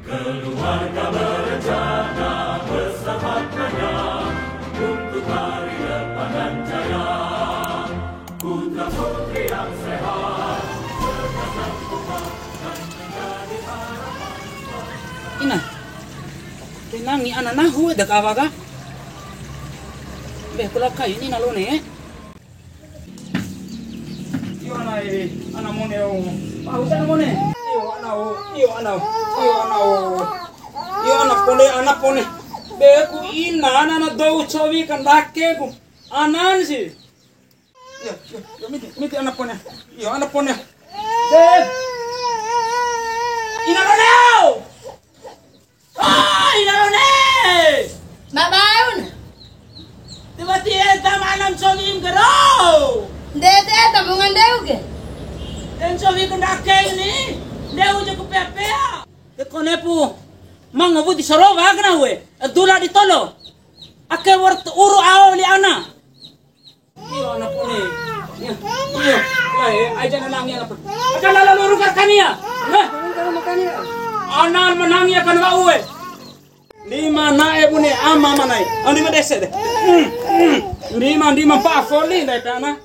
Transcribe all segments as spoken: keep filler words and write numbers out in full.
Keluarga berencana besar maknanya untuk hari depan yang jaya. Putra putri yang sehat, cerdas dan kuat, dan menjadi harapan. Ina, te nangi ana nahu eda ka awa ka? Be, ku lao kai ni na Lone. Iyo ana e, ana mone o. Au ana mone. Iyo ana o, iyo ana o, iyo ana o. Iyo ana pone, ana pone. Be ku ina, ana, ana dou cowi kandake ku. Anan si. Iyo, iyo, iyo, miti, miti ana pone. Iyo ana pone. Be. Ina Lone o. Ah, ina Lone! Mabaun. Tiba-tiba manam sogim gero. Ndede tabungan deu ke. Den sogi kundake ni. Deu jaku pea-pea. Te kone pu. Mangobu di sorowa kena we. Dula di tolo. Ake wor uru ao li ana. Iyo, ana pone. Iyo, iyo. Lai, aja na nangi ana pone. Aka lalo luru karkania. Heh. Ana ma nangi aka na wa'u e. Lima na'e bune ama ma nai. Au lima dese de. Hmm, hmm. Lima, lima pa foli dai tana.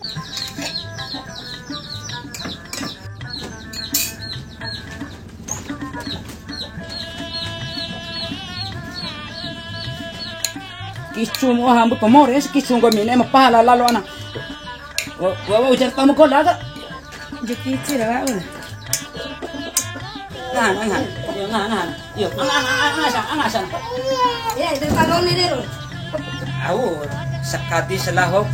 Kicu mu hambu pamore, si kicu nggo mine ma pahala lalo ana. Wa, wa, wa, ujar tamu kola ka? Ujar kici ra, wa. Ngaha, ngaha. Yo, ngaha, ngaha. Yo, ngaha, ngaha, ngaha, ngaha, ngaha, ngaha. Ya, itu balon ini, Rul. Au, sakadi salaho,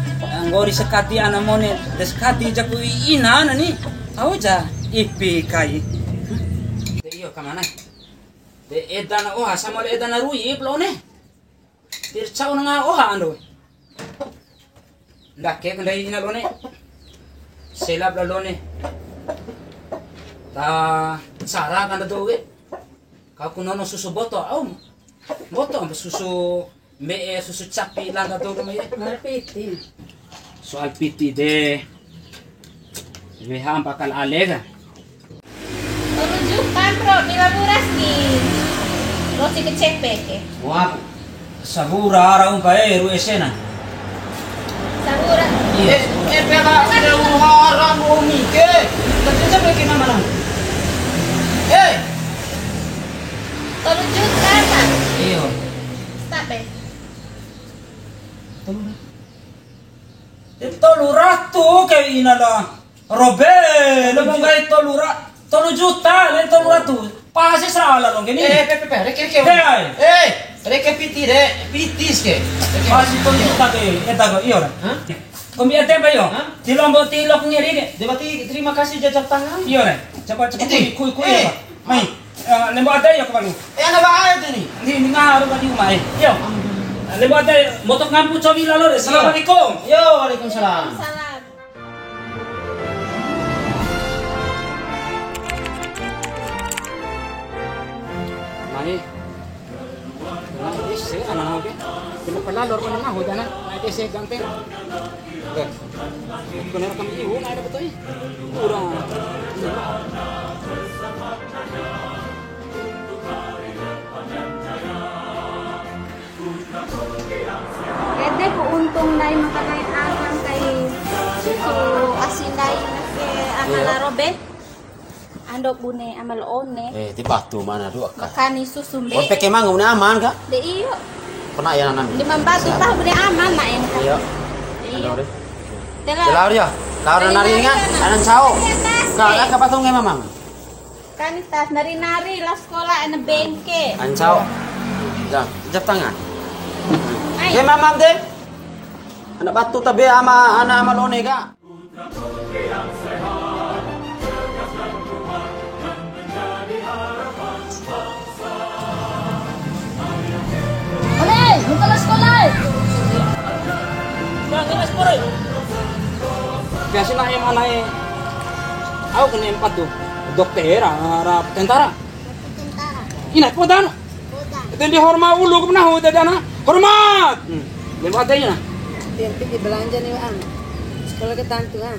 nggori sakadi ana mone, de sakadi jaku ina ana ni. Au ja, ipi kai. De iyo kamana? De edana oha, sama le edana rui, ip Lone. Tir cau na ngaha oha ando. Ndake kandai ina Lone. Selap la Lone. Ta cara kanda dou ke. Kau ku nono susu boto, au. Boto, ampo susu mbe'e, susu capi, landa dou mai. Soal piti. Soal piti de. Weha mpakal ale ka. Tolu juta, Bro, pila murah sih? Lo si kecepe ke. Wah, sabura ara umpa e, ru esena. Sabura. Iya. Eh, eh, pela, pela haram umi ke. Tapi siapa yang kena mana? Eh. Tolu juta, Pak. Iya. Stop, eh. Tolu. Tolu ratu ke ina la. Robe, lu mau ngai tolu ra-, tolu juta, le tolu ratu. Pasi salah lo gini. Eh, pe, pe, pe, reke, reke. He, ai. Eh, reke piti, re, piti ske. Reke. Pasi tolu juta ke, eta ko, iyo ra. Hah? Kombi ate apa yo? Hah? Tilo ambo tilo ku ngeri ke. De wati terima kasih jajak tangan. Iyo ra. Cepat, cepat. Iti. Kui, kui, kui, eh. Apa? Mai. Eh, lembo ade ya, kawan. Eh, ana ba ade ni. Ni, ni ngaha ro tadi umai. Iyo. Lembo ade, motor ngampu cowi lalo re. Iyo. Assalamualaikum. Yo, waalaikumsalam. Salam. Mai. Mai ese ana oke. Kena pala lor kena mahu dana. Mai ese ganteng. Oke. Kena rekam iu, nai dapat toi. Kurang. Ede ku untung ndai makalai akan kai susu asi ndai ke ana la Robe. Ando bune ama la One. Eh, di batu mana dua ka? Makani susu mbe. Kon peke mangga bune aman ka? De iyo. Pernah ya nanam. Di mambatu tah bune aman na enta. Iyo. Iyo. Ando re. Tela. Tela ya. Lao nari ringan, anan sao. Ka, ka patung ngai mamang. Kan tas nari-nari la sekolah ana bengke. Ancao. Jap, jap tangan. Ai. Ke mamam de. Ana batu tabe ama, ana ama la One ka. Ole, buka la sekolah. Biasa na em anae. Au kena empat tuh. Dokter, ara tentara. Tentara. Ina, podan. Podan. Ede hormat ulu ku nahu dadana. Hormat. Hmm. Lembo ade ina. Tiap di belanja nih, Bang. Sekolah ke tantu, ah.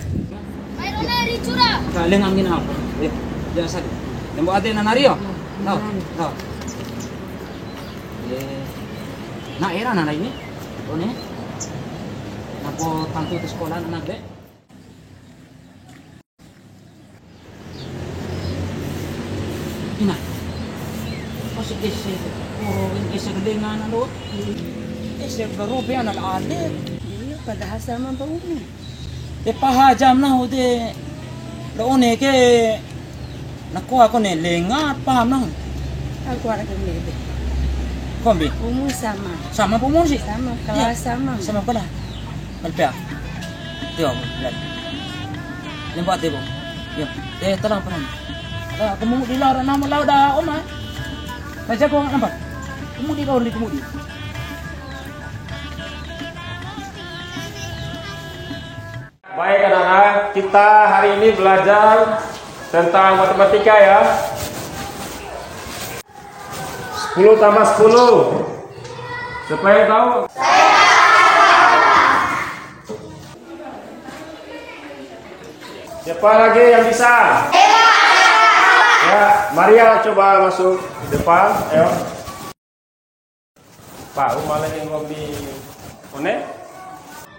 Mai rona ricura. Ka leng angin au. Eh, biasa deh. Lembo ade na nari yo. Tau, tau. Na era na lain ni. One. Na po tantu ke sekolah na be. Ina. Pas ese koro, ese kedenganan lo. Ese baru be ana la ade. Iya, padahal sama Mbak Umi. De paha jam nahu de. Lo one ke na koa kone lenga paham nahu. Aku anak ini de. Kombi? Umur sama. Sama umur sih? Sama, kelas sama. Sama kelas. Malpea. Tio, lai. Lembo ade, bo. Yo, eh, tolong, tolong. Ada, kamu di luar, nama lau dah, Oma. Baca kau nampak. Kamu di luar, di kamu di. Baik, anak-anak, kita hari ini belajar tentang matematika, ya. Sepuluh tambah sepuluh. Siapa yang tahu? Siapa lagi yang bisa? Ya, Maria coba masuk depan, ayo. Pak, mau lagi ngopi. One?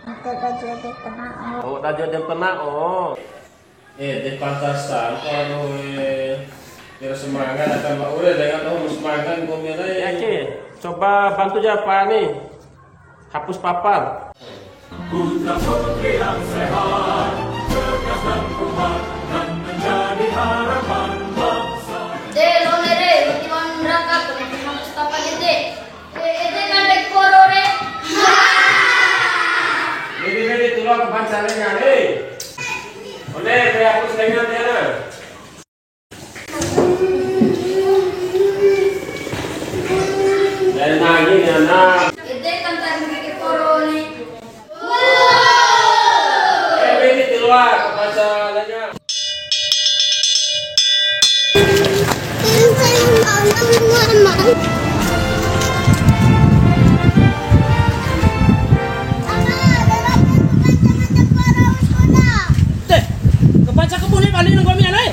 Aku tak jadi pernah. Oh, tak jadi pernah. Oh. Eh, de pantasan, anu, eh, biar semangat akan Mbak Ure, dengan tahu semangat, nggomi ana, eh. Ya, Ki, coba bantu aja Pak ni, hapus papan. Putra putri yang sehat, cerdas dan kuat, dan menjadi harapan bangsa. De, lo nere, lo tiwan neraka, kena hapus papan ede. Eh, ede kan dek poro re. Medi, medi, tolong kepancalengan, hei. One, kayak aku selengan ya, nah. Dari nangis ya, nah. Ede kan tadi dek poro ni. Eh, medi, tolong kepancalengan. Te, kapanca kabune bali nang nggomi ana e.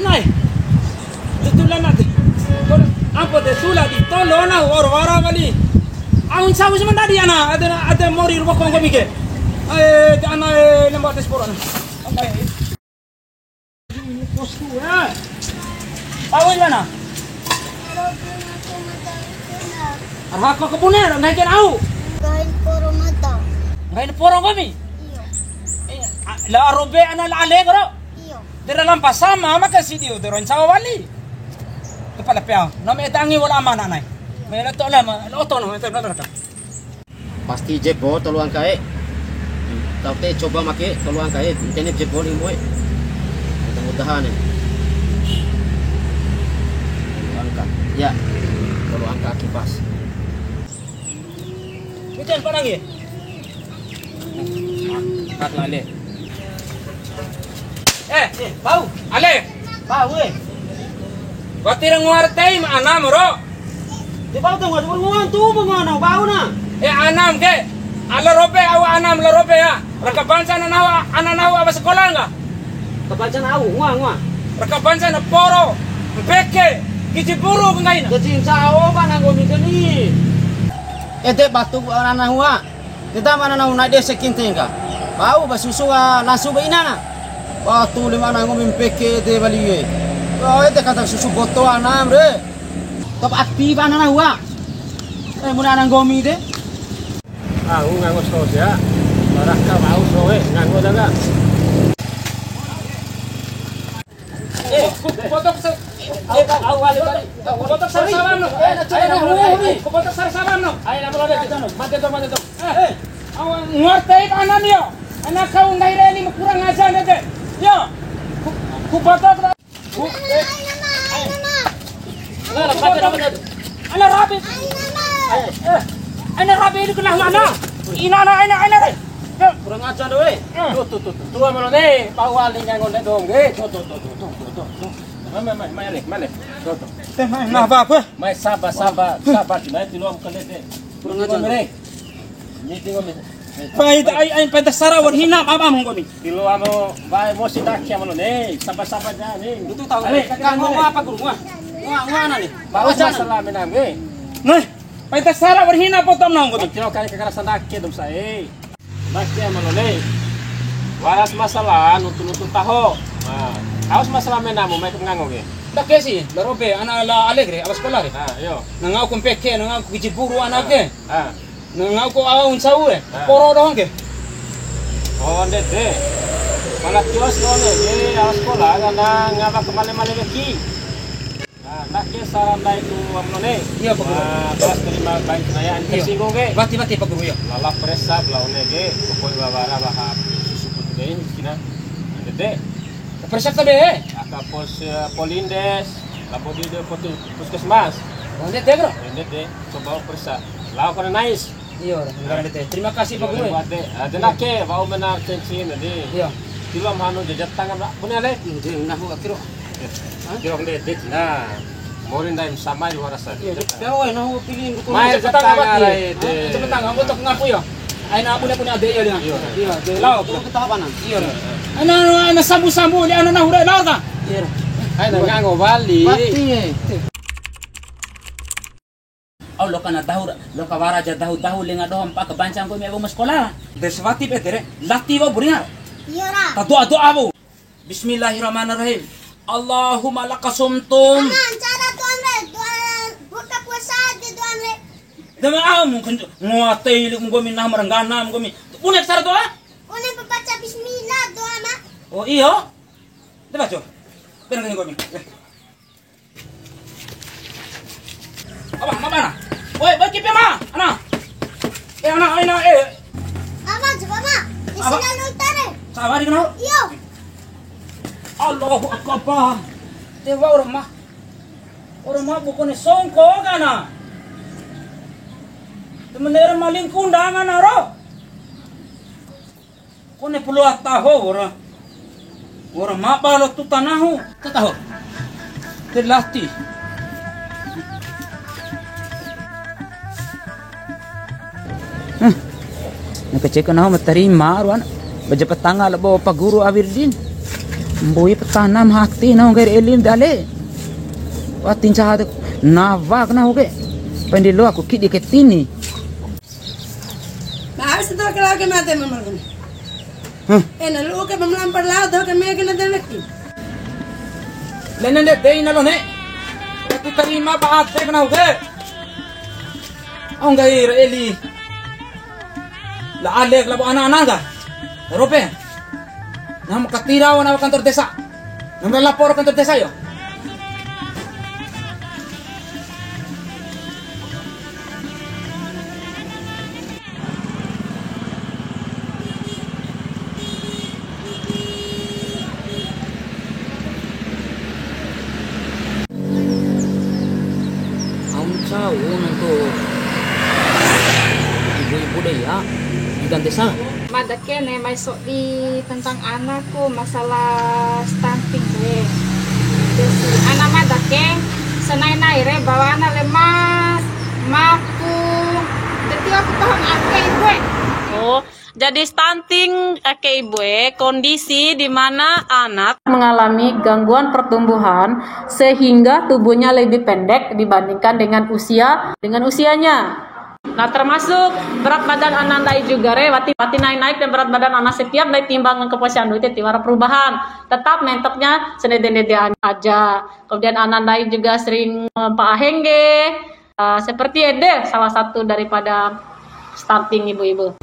Nai. Betulan nanti. Ampo de tula di tolo na wara-wara bali. Aun sabu sama tadi ana, ade, ade mori rupa kongko mike. Eh, de ana, eh, lembo tes poro ana. Ampai. Bosku, ya. Bau di mana? Arhako kabune, nggahi kai au. Nggahi poro mada. Nggahi poro nggomi? Iyo. Eh, a-, la Robe ana la Ale koro? Iyo. Dera lampa sama, maka si dio dero ncawa wali. Kepala pea, nami etangi wala amana nai. Mela to lama, lo to no, mela to lama. Pasti jebol tolu angka e. Tau te coba make tolu angka e, ntene jebol imbo e. Mudah-mudahan e. Tolu angka. Ya. Tolu angka kipas. Itu yang panang ya? Angkat lale. Eh, eh, bau. Ale. Bau, eh. Wati ra ngoa tei ma anam ro. Di bau tu ngoa, ngoa tu ngoa na, bau na. Eh, anam ke. Ala Robe au anam la Robe ya. Raka banca ana nahu, ana nahu awa sekolah enggak? Kabanca au, ngoa, ngoa. Raka banca na poro, mpeke, kiji buru ke nggahi na. Kacin sao ba na nggomi ke ni. Ede batu ana nahu a. Tita mana nau nai dese kinte ka. Bau ba susu ka langsung ba ina na. Wah, tu lima ana nggomi mpeke de bali e. Wah, ede kata susu boto anam re. Top aktif ana na wa. Eh, muna ana nggomi de. Au ngango sos ya. Baraka bau soe ngango daga. Eh, ku-, ku-, kotok sa-, eh, au, au, au, au. Kotok sara salam no. Eh, na, eh, na, eh, eh, kotok sara salam no. Ai, na, mate to, mate to. Eh, au, ngerti ana ni yo. Ana kau ngai reni kurang ajar nete. Yo. Ku, ku kotok. Ku, eh. Lah, lah, mate, mate. Ana rabi. Eh, ana rabi ini kena mana? Ina, ana, ana, ana. Kurang ajar doe. Eh. Tuh, tuh, tuh, tuh. Tua mana ne? Bau wali ngangon dong, eh. Tuh, tuh, tuh. Mai, mai, mai, mai, re, mai, re. Tuh, tuh. Eh, mai, nah, apa, apa? Mai, sabar, sabar, sabar. Mai, tiloa mu kande, de. Kurang ajar. Mai, re. Ni tiloa mu. Pai, ai, ai, pai, tasara, wal hina, apa, apa, mongko ni? Tiloa mu, mai, emosi tak, ya, mana, ne? Sabar, sabar, ja, ne. Itu tahu. Ale, kan mau apa, guru, wah? Ngana ni. Bawa masalah menam, eh. Nah, pai ta sara wa'ur hina poto nahu nggomi. Tio kali kekerasan dake dou sae. Dake ama lone. Waras masalah nuntu-nuntu taho. Nah, aus masalah menamu mai ngango ke. Dake si, la Robe, ana la Alegre, awa sekolah re. Ah, yo. Na ngau ku mpeke, na ngau ku kiciburu ana ke. Ah. Na ngau ku awa unsau e. Ah. Poro dohon ke. Oh, ndede. Pala kios dohon ke, awa sekolah, ana ngawa ke male-male weki. Nah, ndake saran ndai ku ama lone. Iya, Pak Guru. Wah, kelas terima baik naya. Iya. Tersinggung ke. Wati, wati, Pak Guru, iya. Lala presa bela one ke, pokoknya wawara waha susu putih deh, kina. Ndede. Presa tabe. Aka pos, eh, Polindes, labo di de poti-, puskesmas. Oh, ndede, Bro. Ndede, coba presa. Lao kena nais. Iya, Bro. Terima kasih, Pak Guru. Buat de. Ah, de ndake, wa'u mena cincin tadi. Iya. Kilo manu jajan tangan, Pak. Punya le? Iya, de, nahu akiro. Kiro ndede cina. Mori ndai ma sama di warasa. Iya, de. Mai cepet tangan, Pak. Rai de. Cepet tangan, aku tak ngaku ya. Aina aku punya ade ya dia. Iya. Iya, de. Lao. Kita apa nang? Iya. Aina, aina sambu-sambu, dia aina nahu rai lao ta? Iya. Aina ngango wali. Mati. Au loa kana dahu ra, loa ka wara ja dahu-dahu lenga doho mpa ka banca nggomi abu ma sekolah. De sawati be ede re, lati wa'u buringa. Iya ra. Ta do'a-do'a wa'u. Bismillahirrahmanirrahim. Allahumma laka sumtum. Aman, cara doa re, doa buka puasa aja doa re. Dama au mungkin nguatei li nggomi nahu ma ranggana nggomi. Bune sara do'a? Bune baca bismillah doa ma. Oh iyo. De baca. Benar kan nggomi. Eh. Apa, apa na? Woi, bagi pe ma, ana. Eh, ana, ana, eh. Apa, coba ma? Di sini lu tare. Sabar, kenal? Iyo. Allahu Akbar. Dewa orang mah. Orang mah bukan songko kana. Temen daerah maling kundangan aro. Kone pulu ataho wara. Wara maba lo tuta nahu. Tataho. Te lati. Heh. Na keceko nahu ma tarima ruan. Baja petanga labo pa guru awirdin. Mbui petana ma hati nahu nggahi elim dale. Wati ncaha te. Nawa ke nahu ke. Pendi loa ku kidi ke tini. Nah, habis itu laki-laki mati memang. Hah? Eh, nah, lu oke melampa lao doho ke meke na delek. Lena de dei na lo ne. Aku tarima pa ate kena oke. Au nggahi ra eli. La Alek labo ana-ana ka. Rope. Nam katira wana kantor desa. Nam lapor kantor desa yo. Au ncau nuntu ibu-ibu dei ya, bidan desa. Mada ke ne'e mai sodi tentang anaku masalah stunting re. Terus ana mada ke sanai-nai re bawa ana lemas, maku. Jadi aku tahan ake ibu e. Oh, jadi stunting ake ibu e, kondisi di mana anak mengalami gangguan pertumbuhan sehingga tubuhnya lebih pendek dibandingkan dengan usia, dengan usianya. Nah, termasuk berat badan ana ndai juga re, wati, wati naik-naik dan berat badan ana setiap ndai timbang ke posyandu itu tiwara perubahan. Tetap mentoknya senede-nede aja. Kemudian ana ndai juga sering, eh, pa'a hengge. Eh, seperti ede salah satu daripada stunting ibu-ibu.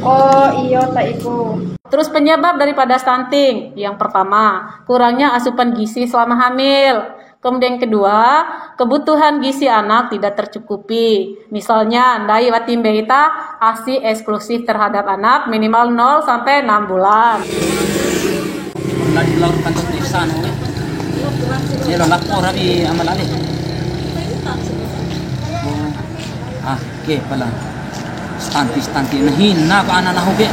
Oh, iyo ta ibu. Terus penyebab daripada stunting, yang pertama, kurangnya asupan gizi selama hamil. Kemudian kedua, kebutuhan gizi anak tidak tercukupi. Misalnya, ndai wati mbei ta ASI eksklusif terhadap anak minimal nol sampai enam bulan. Lagi laur kantor desa no. Dia lo lapor abi amal ale. Ah, oke, pala. Stunting, stunting. Nah, hina pa ana nahu ke.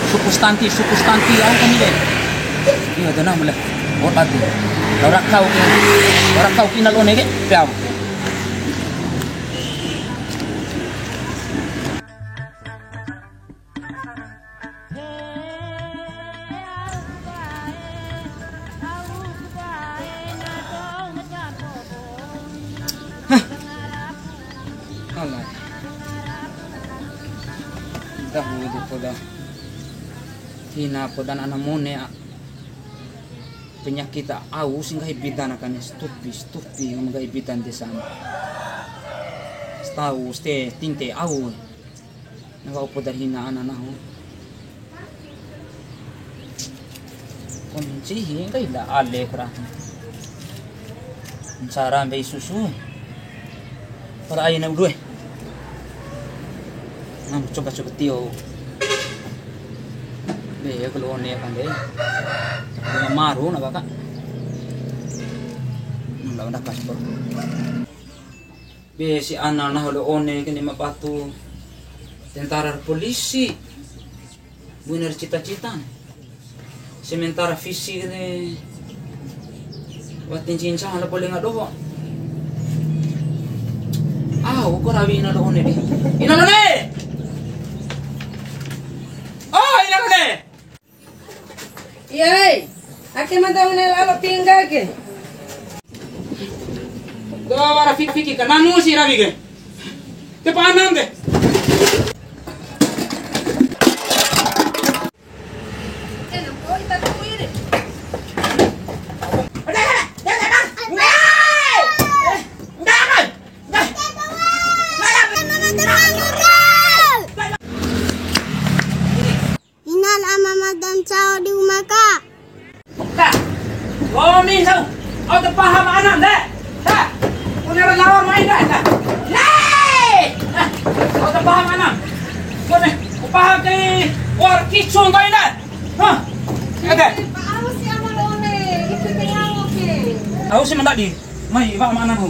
Suku stunting, suku stunting, au kami ke. Iya, tenang boleh. Buat hati. Ora kau ke. Ora kau ke nalone ke. Pe au. Ina podan ana mone, a. Penyakit au si nggahi bidan akane, stupi, stupi, nggahi bidan desa. Stau, ste, tinte, au. Na wa'u poda hina ana nahu. Kunci hi nggahi la ale kra. Ncara mbei susu. Para aina due. Nam coba-coba tio. Be, ya kalau one kan deh. Dengan maru na baka. Nam lawan dah paspor. Be si ana nahu la One ke ni ma batu tentara polisi. Bune ra cita-cita. Sementara fisik ni wati ncincang la pole nga doho. Ah, ukur awi ina la One di. Ina la One! Oh, ina la One! Iyai, ake mada une lalo pingga ke. Do wara fik-, fiki kananu si rawi ke. Ke panam de. Inan ama mada ncao di uma ka. Ka. Lomi sau. Au ta paham anam de. Ha. Punya lawan main de. Ha. Nei. Ha. Au ta paham anam. Kone. Paham kai war kicung kai de. Ha. Ede. Au si ama la One. Itu te ngango ke. Au si mandadi. Mai, wa ma anam hu.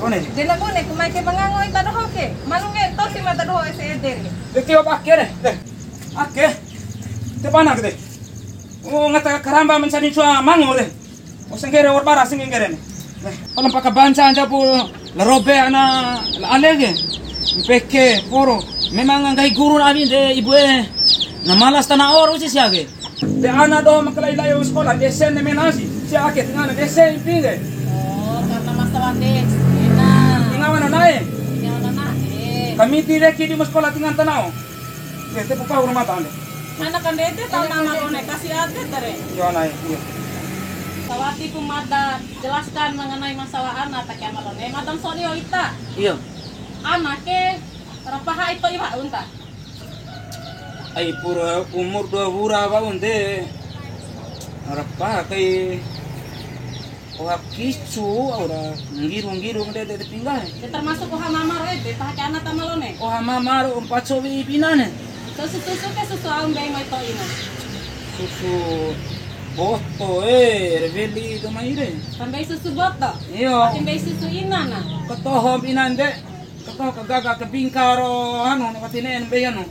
One. Dena bune, ku mai ke mangango ita doho ke. Manunge to si mada doho ese ede. De tio pakai de. De. Ake. Te pana ke de. Oh, ngata karamba mencari cua mango de. Oh, senggere wa'ur bara senggere ni. Eh, pala mpaka banca aja pu la Robe ana la Ale ke. Mpeke, poro. Memang nggahi guru na awi de ibu e. Na malas tana oro si sia ke. De ana do makalai lai sekolah, de sen ne menasi. Sia ake tengah de sen pinge. Oh, karena masalah de. Enak. Tinggal mana nae? Tinggal mana nae? Kami tidak kidi sekolah tinggal tanah. Ede pu pahu rumah tangga. Ana kandede tau nama One kasi ade tare. Iyo, ana, iyo. Sawatiku mada jelaskan mengenai masalah ana ta ke ama la One. Mada ma sodi ita. Iyo. Ana ke rapaha ito iwa unta. Ai pura umur dua wura wa'u nde. Rapaha kai. Oha kicu, au ra nggiru-nggiru ndede de pinggahe. De termasuk oha mama ro ede, taha ke ana ta ama la One. Oha mama ro umpa cowi ipinane. Susu-susu ke susu au mbei mai to'ina. Susu boto, eh, re weli do mai re. Tambei susu boto? Iyo. Wati mbei susu ina na. Katoho pinande. Katoho kagaga kabingka ro anu, wati ne'e mbei anu.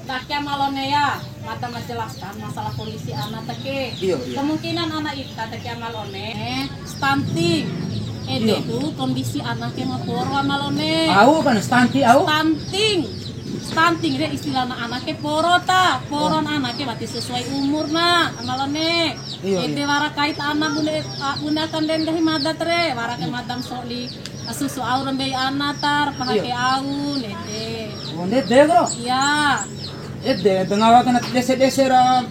Ta ke ama la One ya, mada ma jelaskan masalah kondisi ana ta ke. Iyo, iyo. Kemungkinan ana ita ta ke ama la One, stunting. Ede tu kondisi ana ke ma poro ama la One. Au kan stunting au? Stunting. Stunting re istilahna ana ke poro ta. Poron ana ke wati sesuai umurna ama la One. Iyo, iyo. Ede wara kait ana bune, a, bune akan den nggahi mada ta re, wara ke mada ma sodi. Susu au ra mbei ana ta, rapaha ke au, ndede. Oh, ndede, bro? Iya. Ede, de ngawa kana dese-dese ra,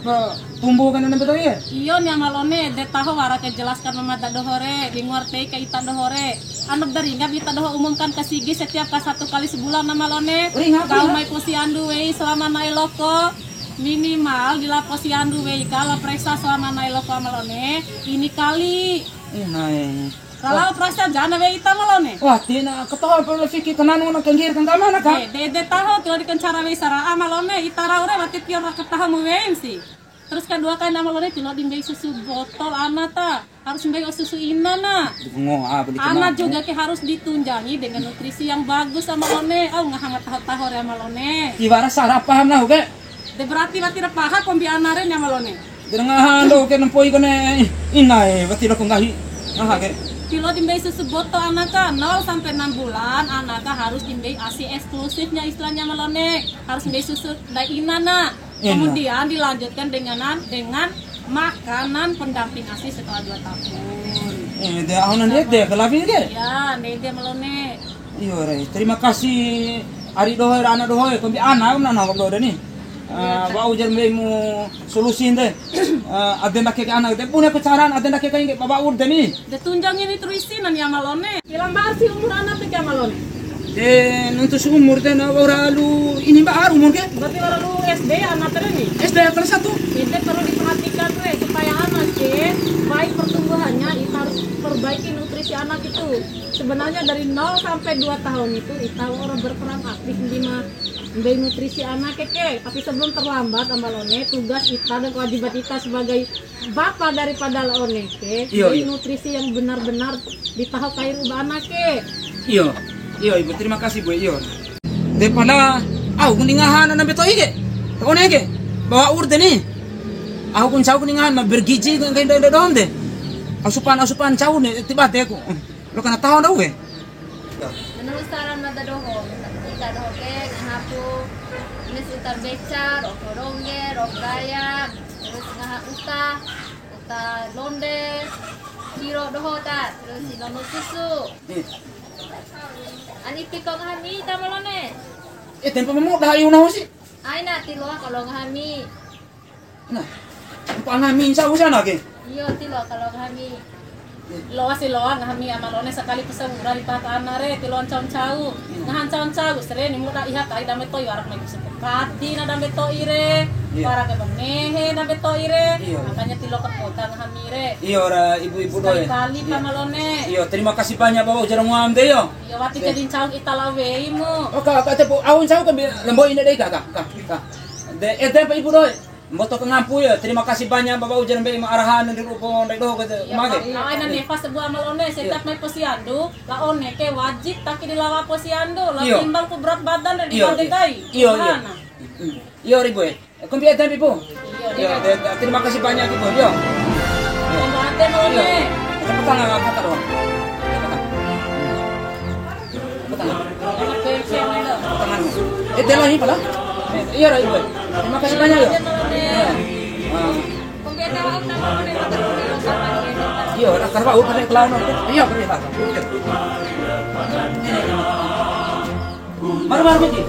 tumbuh kana nembe to, iya? Iyo, ni ama la One, de taho wara ke jelaskan mada doho re, di ngoa tei ka ita doho re. Ana ba da ringa ba ita doho umumkan ke sigi setiap ka satu kali sebulan ama la One. Ringa, ringa. Kau mai posyandu wei selama na'e loko, minimal di lapo posyandu wei ka, la periksa selama na'e loko ama la One, ini kali. Inae. Ra lao perasa jana wei ita ama la One. Wah, tina katoho pala fiki kananu na kanggir kanggama na ka. Eh, de, de taho, tio di kancara wei sara'a ama la One, ita rau re wati tio ra kataho mu wei si. Terus kedua kaina ama la One, tio di mbei susu botol ana ta. Harus mbei o susu ina na. Ana juga ke harus ditunjangi dengan nutrisi yang bagus ama la One. Au ngaha ma taho-taho re ama la One. Iwara salah paham na, oke? De berarti wati rapaha kombi ana re ni ama la One. De ngaha ndo ke nempoi kone inae, wati loko nggahi. Ngaha ke. Tio di mbei susu boto ana ka, nol sampai enam bulan, ana ka harus di mbei asi eksklusifnya istilahnya ama la One. Harus mbei susu dai ina na. Ina. Kemudian dilanjutkan dengan, dengan makanan pendamping asi setelah dua tahun. Eh, de au na ndede, kalabi ke? Ya, ndede ama la One. Iyo re, terima kasih. Ari doho ra ana doho, kombi ana, ana na doho ni. Ah, wa'u ja mbeimu solusi nde. Ah, ade ndake ke ana de, bune pecaran ade ndake kai ke baba ur de ni. De tunjangi nutrisi nani Ama la One. Pila mba'a si umur ana te ke Ama la One? De nuntu si umur de na wa'ura lu ini mba'a umur ke? Berarti wa'ura lu S D ana tere ni. S D kelas satu. Jadi perlu diperhatikan re supaya ana ke baik pertumbuhannya, ita harus perbaiki nutrisi anak itu. Sebenarnya dari nol sampai dua tahun itu ita orang berperan aktif di ma-, mbei nutrisi anak ke, ke. Tapi sebelum terlambat, Ama la One, tugas ita dan kewajiban ita sebagai bapak daripada la One ke, iyo, mbei, iyo, nutrisi yang benar-benar di taho kai ru'u ba anak ke. Iyo, iyo, Ibu, terima kasih, Bu, iyo. De pala, au ku ni ngaha na nambe to'i ke, la One ke, bawa ur de ni. Au ku ncau ku ni ngaha ma bergizi kai ndai ndai dohon de. Asupan, asupan cau ne, tiba de ku. Lo kana taho ndau ke. Menurut saran mada doho, ita doho ke ngaha pu, ini uta beca, ro'o rongge, ro'o gaya, terus ngaha uta, uta londe, siro doho ta, terus si nono susu. Hmm. Ani piko ngaha mi ta Ama la One. Eh, tempo memo dah ayu nahu si. Aina ti loa kalau ngaha mi. Nah, mpanga mi ncau sana ke. Iyo, ti loa kalau ngaha mi. Loa si loa ngaha mi Ama la One sakali pu sawura di paha ana re, ti loa ncau-ncau. Hmm. Ngaha ncau-ncau, sere ni muda iha kai dambe to'i warak mai kusupu. Kadi na dambe to'i re, iyo, para ke benehe dambe to'i re. Iyo. Makanya ti loa ke kota ngaha mi re. Iyo, ra ibu-ibu doe. Sekali-kali, iya, ta Ama la One. Iyo, terima kasih banyak Bapak ujar nguam de yo. Iyo, wati, iya, jadi ncau ita la wei mu. Oh, ka, ka, cepu, au ncau ke bi-, lembo ini deh, ka, ka, ka, ka. De, eh, tempe ibu doe. Mboto kangampu ya. Terima kasih banyak Bapak ujar mbei ma arahan di rupo ndai doho ke. Iya, mage. Kalau aina nefa sebuah Ama la One, iya, setiap mai posyandu, la One ke wajib taki di lawa posyandu, la, iya, timbang ku berat badan dan, iya, di, iya, dai. Iya, iya. Gimana? Iya, Ribu, eh. Kombi ede, Ibu. Iya, iya, iya. De, de, terima kasih banyak, Ibu. Iya. Iya. Terima kasih, Ama la One. Iya. Cepetan, angkat doang. Cepetan. Tangan. Eh, dia lagi pala? Iya, Rai, gue. Terima kasih banyak, ya. Iya. Ah. Iya, karena aku pakai kelana. Iya, pakai kelana. Baru, baru, Miki.